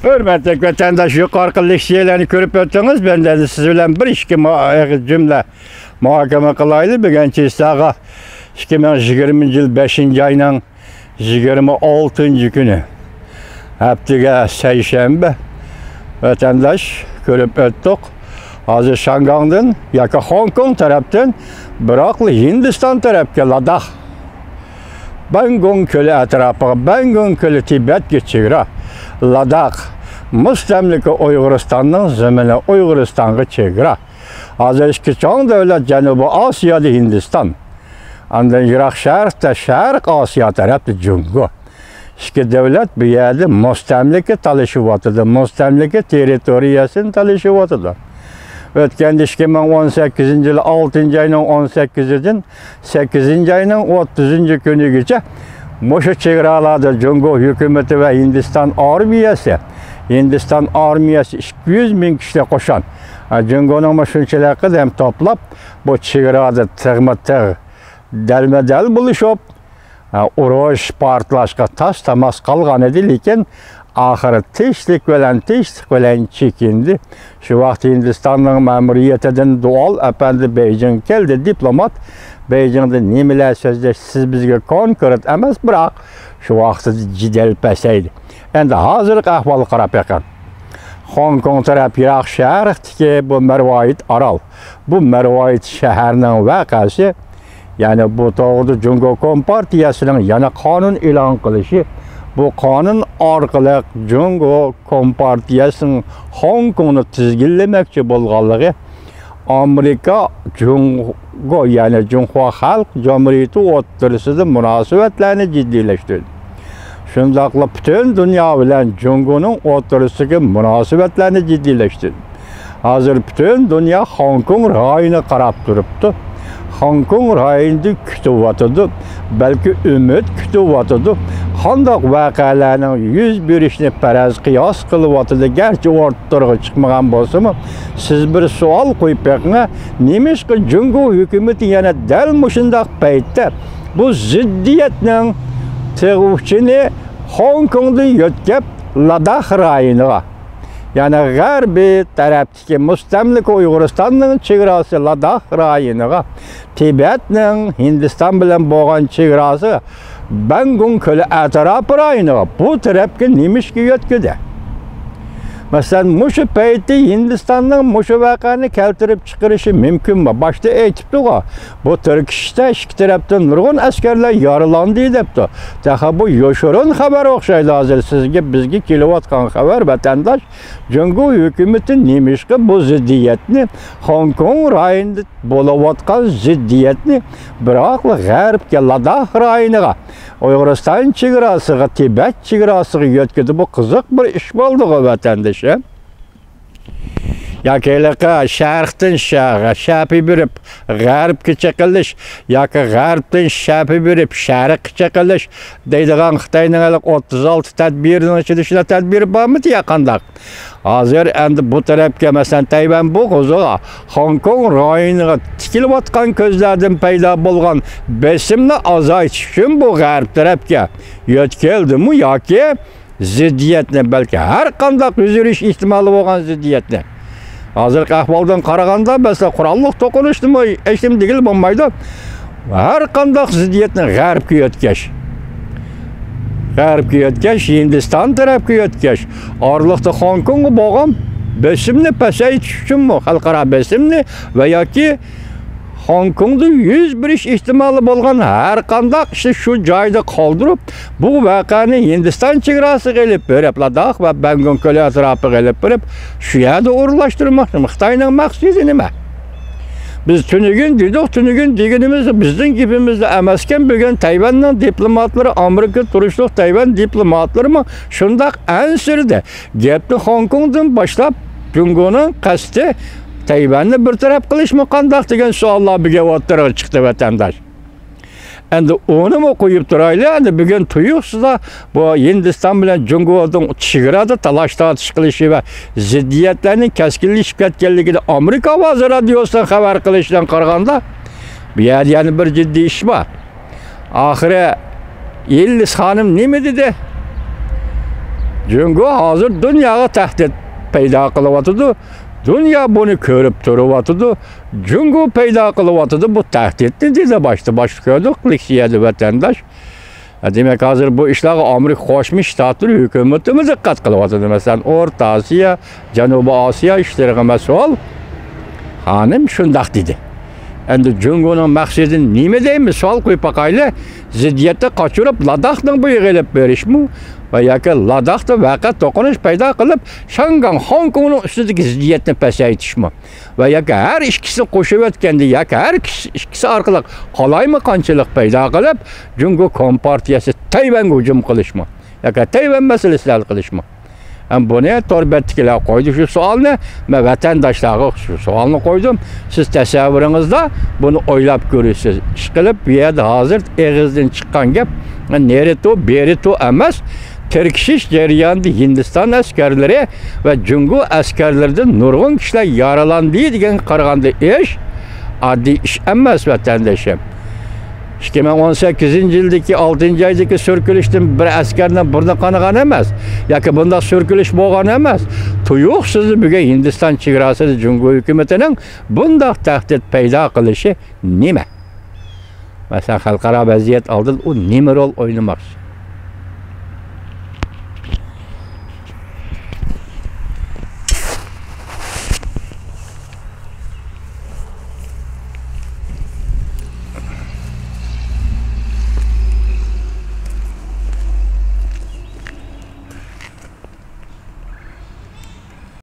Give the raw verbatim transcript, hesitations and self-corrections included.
ھۆرمەتلىك ۋەتەنداش، يۇقىرىقى لېكسىيەلەرنى كۆرۈپ ئۆتتىڭىز. مەن ئەمدى سىز بىلەن بىر ئىككى ما-، ئېغىز جۈملە مۇھاكىمە قىلايلى. بۈگۈن چىساغا ئىككى مىڭ يىگىرمىنچى يىل بەشىنچى ئاينىڭ يىگىرمە ئالتىنچى كۈنى، ھەپتىگە سەيشەنبە. ۋەتەنداش، كۆرۈپ ئۆتتۇق. ھازىر شاڭگاڭدىن ياكى خوڭكوڭ تەرەپتىن، بىراقلا ھىندىستان تەرەپكە لاداخ، بەنگۇڭ كۆلى ئەتراپىغا، بەنگۇڭ كۆلى تىبەتكە چېگرا، لاداخ مۇستەملىكە ئۇيغۇرىستاننىڭ زېمىنى، ئۇيغۇرىستانغا چېگرا. ھازىر ئىككى چوڭ دۆلەت جەنۇبىي ئاسىيادا ھىندىستان، ئاندىن يىراق شەرقتە، شەرق ئاسىيا تەرەپتە جۇڭگو. ئىككى دۆلەت بۇ يەردە مۇستەملىكە تالىشىۋاتىدۇ، مۇستەملىكە تېررىتورىيەسىنى تالىشىۋاتىدۇ. ئۆتكەندە ئىككى مىڭ ئون سەككىزىنچى يىل ئالتىنچى ئاينىڭ ئون سەككىزىدىن سەككىزىنچى ئاينىڭ ئوتتۇزىنچى كۈنىگىچە مۇشۇ چېگرالاردا جۇڭگو ھۆكۈمىتى ۋە ھىندىستان ئارمىيەسى، ھىندىستان ئارمىيەسى ئىككى يۈز مىڭ كىشىلىك قوشۇن، جۇڭگونىڭ مۇشۇنچىلىك ئادەم توپلاپ، بۇ چېگرادا تىغمۇ تىغ، دەلمۇ دەل بولۇشۇپ، ئۇرۇش پارتلاشقا تاس تاماس قالغان ئىدى، لېكىن ئاخىرى تىنچلىق بىلەن، تىنچلىق بىلەن چېكىندى. شۇ ۋاقىت ھىندىستاننىڭ مەمۇرىيىتىدىن دۇئال ئەپەندى بېيجىڭ كەلدى، دىپلومات. بېيجىڭدا نېمىلەر سۆزلەش، سىز بىزگە كونكرېت ئەمەس، بىراق شۇ ۋاقىتتا جېدەل پەسەيدى. ئەمدى ھازىرقى ئەھۋالغا قاراپ بېقىڭ. خوڭكوڭ تەرەپ يىراق شەرقتىكى بۇ مەرۋايىت ئارال، بۇ مەرۋايىت شەھەرنىڭ ۋەقەسى، يەنى بۇ توغرىدا جۇڭگو كومپارتىيەسىنىڭ يەنە قانۇن ئېلان قىلىشى، بۇ قانۇن ئارقىلىق جۇڭگو كومپارتىيەسىنىڭ خوڭكوڭنى تىزگىنلىمەكچى بولغانلىقى، ئامېرىكا، جۇڭگو، يەنى جۇڭخۇا خەلق جۇمھۇرىيىتى ئوتتۇرىسىدا مۇناسىۋەتلەرنى جىددىيلەشتۈردى. شۇنداقلا پۈتۈن دۇنيا بىلەن جۇڭگونىڭ ئوتتۇرىسىدىكى مۇناسىۋەتلەرنى جىددىيلەشتۈردى. ھازىر پۈتۈن دۇنيا خوڭكوڭ رايونىغا قاراپ تۇرۇپتۇ. خوڭكوڭ رايونىدا كۈتۈۋاتىدۇ. بەلكى ئۈمىد كۈتۈۋاتىدۇ. قانداق ۋەقەلەرنىڭ يۈز بېرىشىنى پەرەز قىياس قىلىۋاتىدۇ. گەرچە ئوتتۇرىغا چىقمىغان بولسىمۇ، سىز بىر سوئال قويۇپ بېقىڭە، نېمىشقا جۇڭگو ھۆكۈمىتى يەنە دەل مۇشۇنداق پەيتتە بۇ زىددىيەتنىڭ تىغ ئۇچىنى خوڭكوڭدىن يۆتكەپ، لاداخ رايونىغا، يەنى غەربىي تەرەپتىكى مۇستەملىكە ئۇيغۇرىستاننىڭ چېگراسى لاداخ رايونىغا، تىبەتنىڭ ھىندىستان بىلەن بولغان چېگراسى بەنگۇڭ كۆلى ئەتراپى رايونىغا، بۇ تەرەپكە نېمىشقا يۆتكىدى؟ مەسىلەن، مۇشۇ پەيتتە ھىندىستاننىڭ مۇشۇ ۋەقەنى كەلتۈرۈپ چىقىرىشى مۇمكىنمۇ؟ باشتا ئېيتىپتىغۇ، بۇ تىركىشىشتە ئىككى تەرەپتىن نۇرغۇن ئەسكەرلەر يارىلاندى دەپتۇ. تېخى بۇ يوشۇرۇن خەۋەر ئوخشايدۇ ھازىر سىزگە، بىزگە كېلىۋاتقان خەۋەر، ۋەتەنداش. جۇڭگو ھۆكۈمىتى نېمىشقا بۇ زىددىيەتنى، خوڭكوڭ رايونىدا بولۇۋاتقان زىددىيەتنى، بىراقلا غەربكە، لاداخ رايونىغا، ئۇيغۇرىستان چېگراسىغا، تىبەت چېگراسىغا يۆتكىدى؟ بۇ قىزىق بىر ئىش بولدىغۇ، ۋەتەندىشىم. ياكى ھېلىقى شەرقتىن شە-، شەپە بېرىپ، غەربكە چېقىلىش، ياكى غەربتىن شەپە بېرىپ، شەرققە چېقىلىش دەيدىغان خىتاينىڭ ھېلىقى ئوتتۇز ئالتە تەدبىرىنىڭ ئىچىدە شۇنداق تەدبىر بارمىدى يا قانداق؟ ھازىر ئەمدى بۇ تەرەپكە، مەسىلەن، تەيۋەن بوغۇزىغا، خوڭكوڭ رايونىغا تىكىلىۋاتقان كۆزلەردىن پەيدا بولغان بېسىمنى ئازايتىش ئۈچۈن بۇ غەرب تەرەپكە يۆتكەلدىمۇ ياكى زىددىيەتنى، بەلكى ھەر قانداق يۈز بېرىش ئېھتىمالى بولغان زىددىيەتنى، ھازىرقى ئەھۋالدىن قارىغاندا، مەسىلەن، قوراللىق توقۇنۇشنىمۇ ھېچنېمە دېگىلى بولمايدۇ. ھەر قانداق زىددىيەتنى غەربكە يۆتكەش، غەربكە يۆتكەش، ھىندىستان تەرەپكە يۆتكەش، ئارىلىقتا خوڭكوڭغا بولغان بېسىمنى پەسەيتىش ئۈچۈنمۇ، خەلقئارا بېسىمنى ۋە ياكى خوڭكوڭدا يۈز بېرىش ئېھتىمالى بولغان ھەر قانداق ئىشنى شۇ جايدا قالدۇرۇپ، بۇ ۋەقەنى ھىندىستان چېگراسىغا ئېلىپ بېرىپ، لاداخ ۋە بەنگۇڭ كۆلى ئەتراپىغا ئېلىپ بېرىپ، شۇ يەردە ئورۇنلاشتۇرماقچىمۇ؟ خىتاينىڭ مەقسىتى نېمە؟ بىز تۈنۈگۈن دېدۇق، تۈنۈگۈن دېگىنىمىز بىزنىڭ گېپىمىزدە ئەمەسكەن. بۈگۈن تەيۋەننىڭ دىپلوماتلىرى، ئامېرىكا تۇرۇشلۇق تەيۋەن دىپلوماتلىرىمۇ شۇنداق ئەنسىرىدى. گەپنى خوڭكوڭدىن باشلاپ، جۇڭگونىڭ قەستى تەيۋەننى بىر تەرەپ قىلىشمۇ قانداق دېگەن سوئاللار بۈگۈن ئوتتۇرىغا چىقتى، ۋەتەنداش. ئەمدى ئۇنىمۇ قويۇپ تۇرايلى. ئەمدى بۈگۈن تۇيۇقسىزلا بۇ ھىندىستان بىلەن جۇڭگونىڭ چېگرادا تالاش-تارتىش قىلىشى ۋە زىددىيەتلەرنىڭ كەسكىنلىشىپ كەتكەنلىكىنى ئامېرىكا ئاۋازى رادىيوسىنىڭ خەۋەر قىلىشىدىن قارىغاندا، بۇ يەردە يەنە بىر جىددىي ئىش بار. ئاخىرى يىلدىز خانىم نېمە دېدى؟ جۇڭگو ھازىر دۇنياغا تەھدىت پەيدا قىلىۋاتىدۇ. دۇنيا بۇنى كۆرۈپ تۇرۇۋاتىدۇ. جۇڭگو پەيدا قىلىۋاتىدۇ بۇ تەھدىتنى، دېدى باشتا. باشتا كۆردۇق، لېكسىيەدە ۋەتەنداش. دېمەك، ھازىر بۇ ئىشلارغا ئامېرىكا قوشما شتاتلىرى ھۆكۈمىتىمۇ دىققەت قىلىۋاتىدۇ. مەسىلەن، ئورتا ئاسىيا، جەنۇبىي ئاسىيا ئىشلىرىغا مەسئۇل خانىم شۇنداق دېدى. ئەمدى جۇڭگونىڭ مەقسىتى نېمە دەيمىز؟ سوئال قويۇپ باقايلى. زىددىيەتنى قاچۇرۇپ، لاداخنىڭ بۇيىغا ئېلىپ بېرىشمۇ؟ ۋە ياكى لاداختا ۋەقە توقۇنۇش پەيدا قىلىپ، شاڭگاڭ، خوڭكوڭنىڭ ئۈستىدىكى زىددىيەتنى پەسەيتىشمۇ؟ ۋە ياكى ھەر ئىككىسىنى قوشۇۋەتكەندە، ياكى ھەر ئىككىسى، ئىككىسى ئارقىلىق قالايمىقانچىلىق پەيدا قىلىپ، جۇڭگو كومپارتىيەسى تەيۋەنگە ھۇجۇم قىلىشمۇ؟ ياكى تەيۋەن مەسىلىسىنى ھەل قىلىشمۇ؟ ھەم بۇنى تور بەتتىكىلەر قويدى شۇ سوئالنى. مەن ۋەتەنداشلارغا شۇ سوئالنى قويدۇم. سىز تەسەۋۋۇرىڭىزدا بۇنى ئويلاپ كۆرىسىز. ئىشقىلىپ، بۇ يەردە ھازىر ئېغىزدىن چىققان گەپ نېرىتو، بېرىتو ئەمەس، تىركىشىش جەريانىدا ھىندىستان ئەسكەرلىرى ۋە جۇڭگو ئەسكەرلىرىدىن نۇرغۇن كىشىلەر يارىلاندى دېگەنگە قارىغاندا ئىش ئاددىي ئىش ئەمەس، ۋەتەندىشىم. ئىككى مىڭ ئون سەككىزىنچى يىلدىكى ئالتىنچى ئايدىكى سۈركىلىشتىن بىر ئەسكەرنىڭ بۇرنى قانىغان ئەمەس ياكى بۇنداق سۈركىلىش بولغان ئەمەس. تۇيۇقسىزلا بۈگۈن ھىندىستان چېگراسىدا جۇڭگو ھۆكۈمىتىنىڭ بۇنداق تەھدىت پەيدا قىلىشى نېمە؟ مەسىلەن، خەلقئارا ۋەزىيەت ئالدىدا ئۇ نېمە رول ئوينىماقچى؟